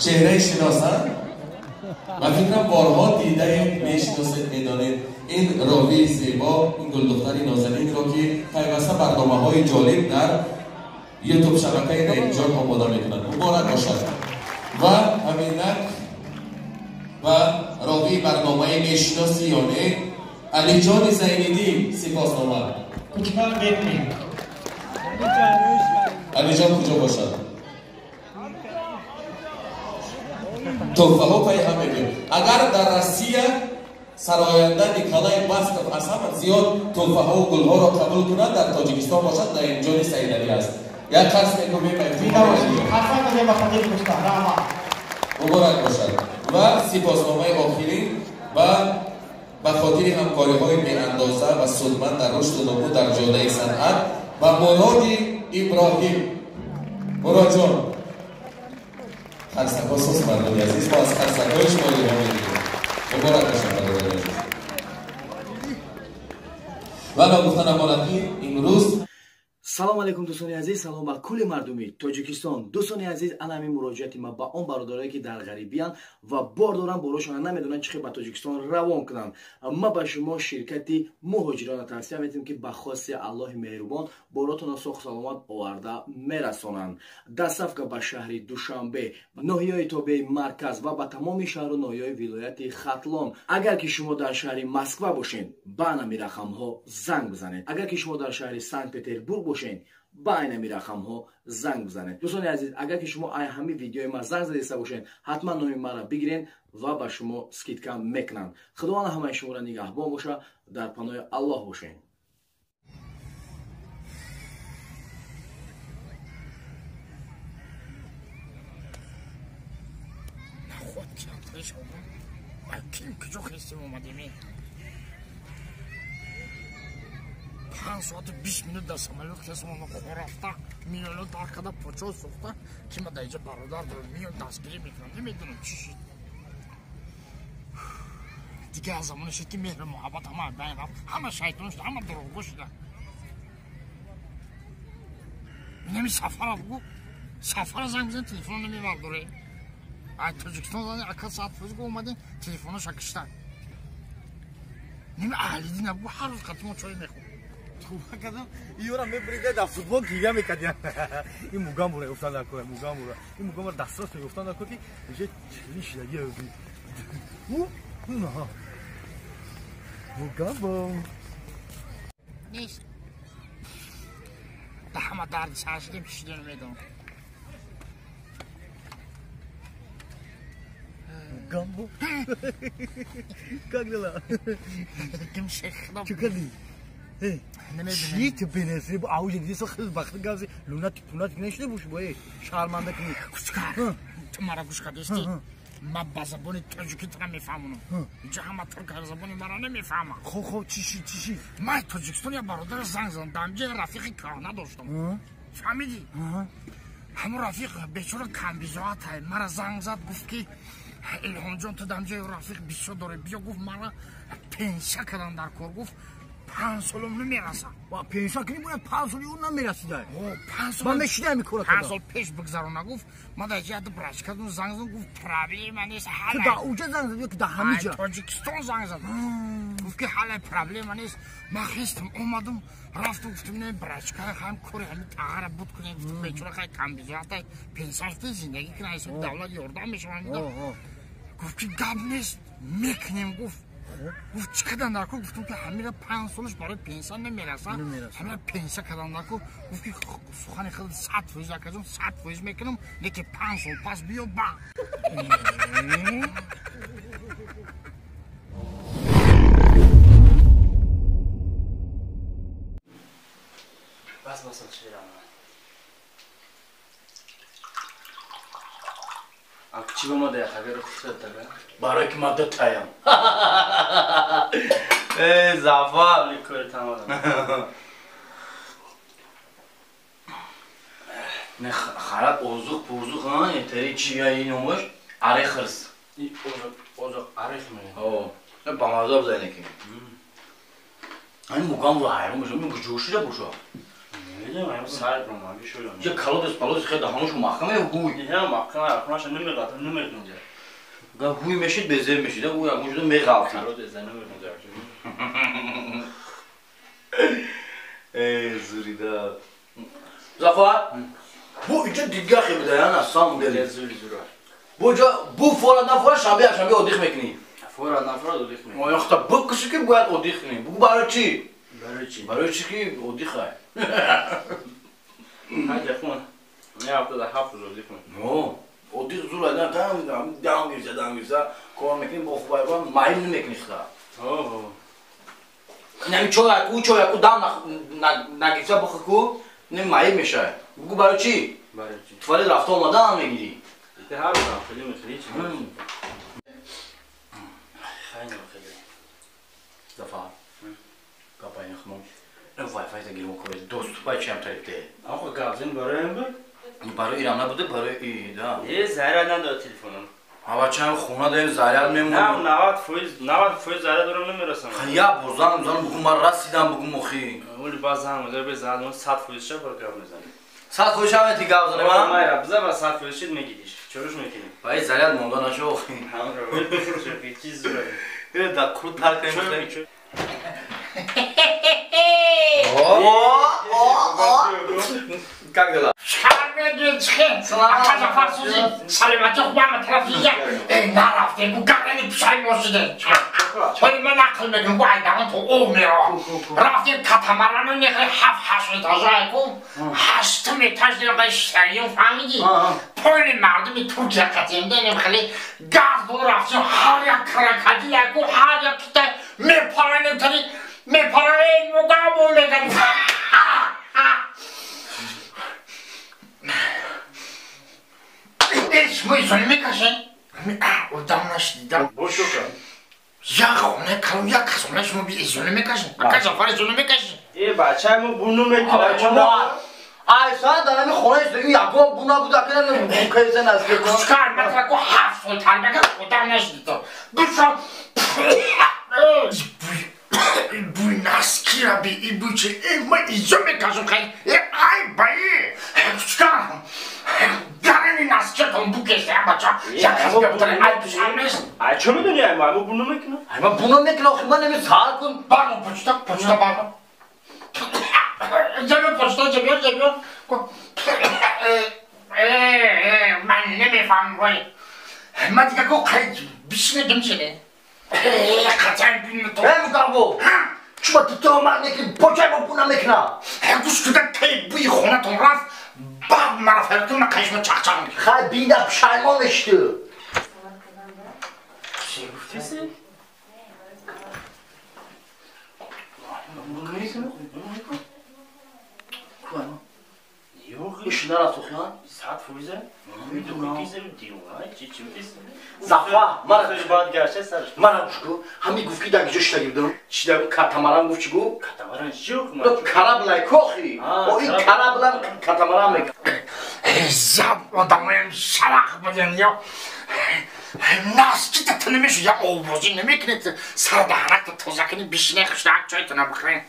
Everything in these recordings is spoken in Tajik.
Чеҳраи шиносанд? Ман фикрам борҳо дидаед, мешиносед, медонед ин ровии зебо, ин гулдухтари нозанинро, ки пайваста барномаҳои ҷолиб дар ютуб шабакаи Наимҷон омода мекунад. Муборак бошад. Ва ҳаминак ва ровии барномаи мешиносӣ ё не, Алиҷони Зайниддин сипоснома. Алиҷон куҷо бошад? Туҳфаҳо пай ҳам мебинем. Агар дар Россия сароянда Николай Басков аз ҳама зиёд туҳфаҳову гулҳоро қабул кунад, дар Тоҷикистон бошад Наимҷони Саидалӣ аст. Як қарс мекунем. Муборак бошад. Ва сипосномаи охирин ба хотири ҳамкориҳои беандоза ва судманд дар рушду нумӯ дар ҷодаи санъат ба Муроди Иброҳим. Муродҷон, қарсакҳо сус, мардуми азиз, мо аз қарсакҳои шумо илҳом мегирем. Муборак бошад, бародари азиз. Ва ногуфта намонад, ки имрӯз Салом алейкум, дӯстони азиз, салом ба кулли мардуми Тоҷикистон. Дӯстони азиз, ана ҳамин муроҷиати ма ба он бародарое, ки дар ғарибиянд ва бор доранд, борошона намедонанд чӣ хел ба Тоҷикистон равон кунанд. Ма ба шумо ширкати муҳоҷирона тавсия метиҳем, ки ба хости Аллоҳи меҳрубон боротонро соҳу саломат оварда мерасонанд. Доставка ба шаҳри Душанбе, ноҳияи тобеи марказ ва ба тамоми шаҳру ноҳияҳои вилояти Хатлон. Агар ки шумо дар шаҳри Москва бошед, ба анами рақамҳо занг бизанед. Агар ки шумо дар шаҳри Санкт Петербург бошед, ба айнами рақамҳо занг бизанед. Дӯстони азиз, агар ки шумо ай ҳами видеои ма занг задиста бошед, ҳатман номи маро бигирен ва ба шумо скидка мекунанд. Худованд ҳамаи шуморо нигаҳбон боша, дар паноҳи Аллоҳ бошед. Панҷ соату 20 минут дар самолёт хестам, хорафта, миёло дар када почо сӯхта, ки ма дар инҷа бародар дорам, миён дастгирӣ мекунам, намедонам чӣ шуд. Дигар аз замоне шуд, ки меҳру муҳаббат ҳама аз байн рафт, ҳама шайтон шуда, ҳама дурӯғгӯ шуда. Инами Сафара бугӯ, Сафара занг бизан, телефон намебардоре. Ай Тоҷикистон зани ака саат фӯзгӯ омадем, телефоноша кишта. Ними Аҳлиддина бугӯ, ҳар рӯз қатимо чой мехӯрд. Туба кардам, иёра мебурида дар футбол гиря мекардям. Ин Мугамбура гуфтан дар кор, Мугамбура. Ин Мугамбура дастрас мегуфтан дар кор, ки иҷа чили шидаги у на. Мугамбо. Нест. Да ҳама дарди сар шудем, чӣ шуда намедонам. Мугамбо. Как дела? Ким шех. Чӣ кардӣ? Чӣ ту беназир ауҷа диди, хел вақти гавзи лунатик пунатик нашуда боши, бо шарманда кунӣ. Кучкар, ту мара гӯш кардисти? Ма ба забони тоҷикӣ тура мефаҳмонам. Инҷа ҳама турк забони мара намефаҳмам. Хо, хо, чӣ шид, чӣ шид? Ман Тоҷикистон як бародара занг задам, дар инҷа рафиқи кӯҳна доштам. Фаҳмидӣ? Ҳамон рафиқ бечора камбизоатай, мара занг зад, гуфт, ки Илҳомҷон, ту дар инҷа рафиқ бисёр дорӣ, биё, гуфт, мара пенсия кардам дар кор, гуфт, 5 солом намерасад. Пенсия кунӣ бояд 5 соли ӯ намерасида. 5 сол. Ман мешидаам ин кора. 5 сол пеш бигзарона, гуфт, ман дар ҷиҳати брачка кардам, занг задам, гуфт, проблема нест. Ту дар уҷа занг задӣ ё ки дар ҳамиҷа? Тоҷикистон занг задам. Гуфт, ки ҳале проблема нест. Ман хестам, омадам, рафтам, гуфтам, не, брачка ҳам кори ҳами тағара буд кунем, гуфтам, бечора хай камбизоата пенсия шуда зиндагӣ кунад, ҳисоби давлат ёрдам мешавад. Гуфт, ки гап нест, мекунем, гуфт. Гуфт, чӣ кардан дар кор? Гуфтам, ки ҳамира 5 солаш барои пенсия намераса, ҳамира пенсия кардан дар кор. Гуфт, ки сухани худ 100%, акаҷон, 100% мекунам, лекин 5 сол пас биё ба. Бас бас ширам. А чӣ ба ма дая хабаро хушрат дага? Барои ки ма ду таям. Э, Зафар, ликори тамом. Не харак озуқ пузуқ, ҳа, этари чи я ин номаш? Арехрс. И озуқ, озуқ арех ме. О, не ба маза бзайне ки. Ай Мугамбо ҳайрон мешам, ин куҷо шуда боша? Намедонам, сар бромаги шудам. Я колодец полоз хе даҳонаш маҳкам е ҳуй. Не, маҳкам ахнаш намеғалта, намеғинҷа. Га ҳуй мешид безер мешид, ӯ як мужда меғалта. Колодец намеғинҷа. Эй, зурида. Зафар, бу иҷо дига хе буда, я на самом деле. Зури зура. Бу ҷо бу фора на фора шанбе якшанбе одих мекунӣ. Фора на фора одих мекунӣ. О, яхта бу киши ки бояд одих кунӣ. Бу барои чӣ? Барои чӣ? Барои чӣ ки одихай. Ҳайда хун. Не ҳафта да ҳафт рӯз одих мекунӣ. Но, одих зур айдан там дам гирифта, дам гирифта, кор мекунӣ, бо хубайбан майл намекунӣ худа. О. Нами чой ку, чой ку дам нагирифта бохӯр ку, не майл мешавад. Бугу барои чӣ? Барои чӣ? Туалет рафта омадан мегирӣ. Ҳар рӯз хеле мехеле чӣ? Хеле хеле. Зафар. Гапай нахмон. Вай-фай та гирмо кор доступай чиам тарифте. Охо гапзин барои буд? Барои ирам набуде, барои и, да. Е, заряд надод телефоном. Ҳава чам хона даем заряд мемонем. На, 90%, 90% заряд дорам намерасам. Я бозам, занам бугу ман расидам бугу мохи. Оли баз занг мезанам, без заряд 100% ша бар гап мезанам. 100% ша мети гап занем, а? Майра, биза ба 100% шид мегидиш. Чоруш мекунӣ? Бай заряд монда нашо охи. Ҳамро, бихӯр, чиз зура. Э, да крут тар кунем. О, как дела? Саламати хубам тарафия. Э, нарафте, гу гарани пушаймон шуде. Вале ман ақл мекунам, гу айдаҳон то об меравад. Рафтем катамарану нехли ҳафт ҳашт этажа ку, ҳаштум этаж нехли шарим фаҳмидӣ? Поли мардуми Туркия қатем денем хеле газ дод рафтем ҳар як крокодил ку, ҳар як кита мепаранем тари мепаранем мугабо меган. Шумо изони мекашед? Одам нашидидам. Бошока. Як хона калон, як хона шумо изони мекашед? Ака Зафар изони мекашед? Э, бачаи мо бу намекунад. Ай, са дар ҳамин хона истоги ягон бу набуд, ака букайза наздик. Кучкар, ман таку ҳафт сол тарбия кардам, одам нашидидам. Бушам. Буй наскира би, и буй чи, э, ман изо мекашам, хай. Э, ай, баи. Кучкар. Гарани наскиратон букеста, бача. Як кас биёбтари, ай пушам нест. Ай, чо медони, ай, мо бу намекунад? Ай, ман бу намекунам, охи ман неми сар кун. Бармо почта, почта бармо. Ҷабё почта, ҷабё, ҷабё. Ман намефаҳмам, вай. Ман дига ко қай бишине димшине. Қатъан бинме то. Э, мугарбо. Чума ту туҳмат мекунӣ, почаи мо бу намекунам. Гӯш куда кай буи хонатон рафт, баъд мара фаритон ман қайшма чақчақ мекунам. Хай бина пушаймон мешиду. Чӣ гуфтиси? Иш нарафт охиан? 100%? Зафар, мара гӯш ку, ҳамин гуфт ки дар ҷо шидаги будам. Чи дар катамаран гуфт чӣ гуфт? Катамаран чӣ гуфт? Караблай кохи. О, ин караблам катамаран мекард. Заб одамоям шалақ будем ё. Наски та намешуд, я овозӣ намекунед, сар даҳанакта тоза кунӣ, бишине хушдак чойтона бихӯрем.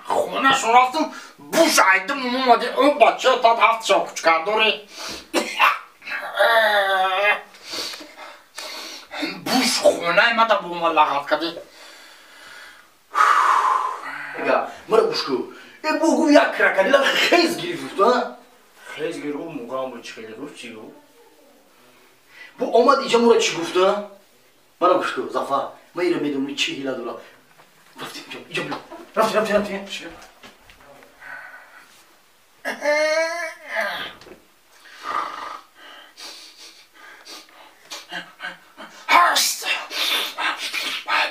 Хонашон рафтам, буш айдим омади, он бача тат ҳафт шо кучкардори. Буш хонаи мада бо ман лағат кади. Мара гӯш ку, э бу гуфт як крокодила хез гирифт гуфт, а? Хез гирифт, мугам бу чӣ хеле гуфт, чӣ гуфт? Бу омад иҷа мура чӣ гуфт, а? Мара гӯш ку, Зафар, ман иро медонам чӣ ҳила дорам. Рафтем, иҷа биё. Рафтем, рафтем, рафтем. Ҳаст!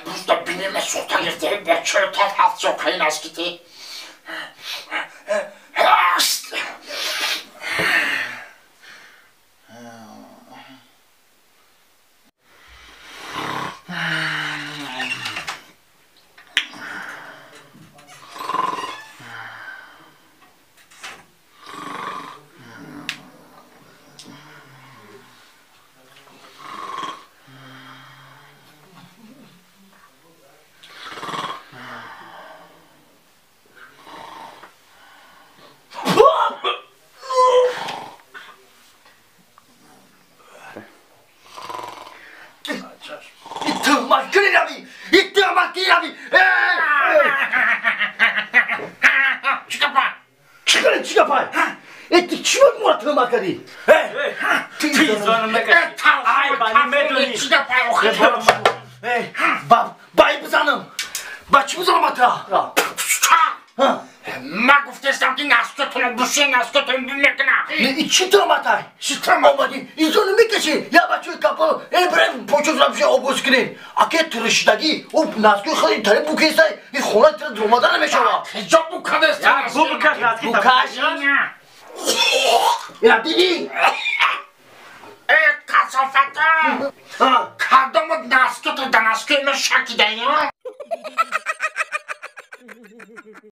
Бузда бинема сӯхта гирифта, бачаё тат ҳафт шо қайин аските. Ҳаст! Медонӣ чӣ гапай? Э, ту чӣ бояд моро туҳмат кардӣ? Ту изону мекашӣ. Ай, бани медонӣ. Чӣ гапай охир? Бай бизанам. Ба чӣ бизанам ата? Ма гуфтестам ки наскотонро буше, наскотон бимекунам. Чӣ туҳматай? Чӣ туҳмат? Омадӣ изону мекашӣ, я бачаи капал, э бирем почозра буше обоз кунем. Аке тиришидагӣ, ӯ наскои хеле тари букестай, ин хона тира омада намешавад. Ҳиҷоб букадест. Бу букаш наски. Букаш. Ина дидӣ? Э, касофата! Кадомот наското да наскои ма шакидаи?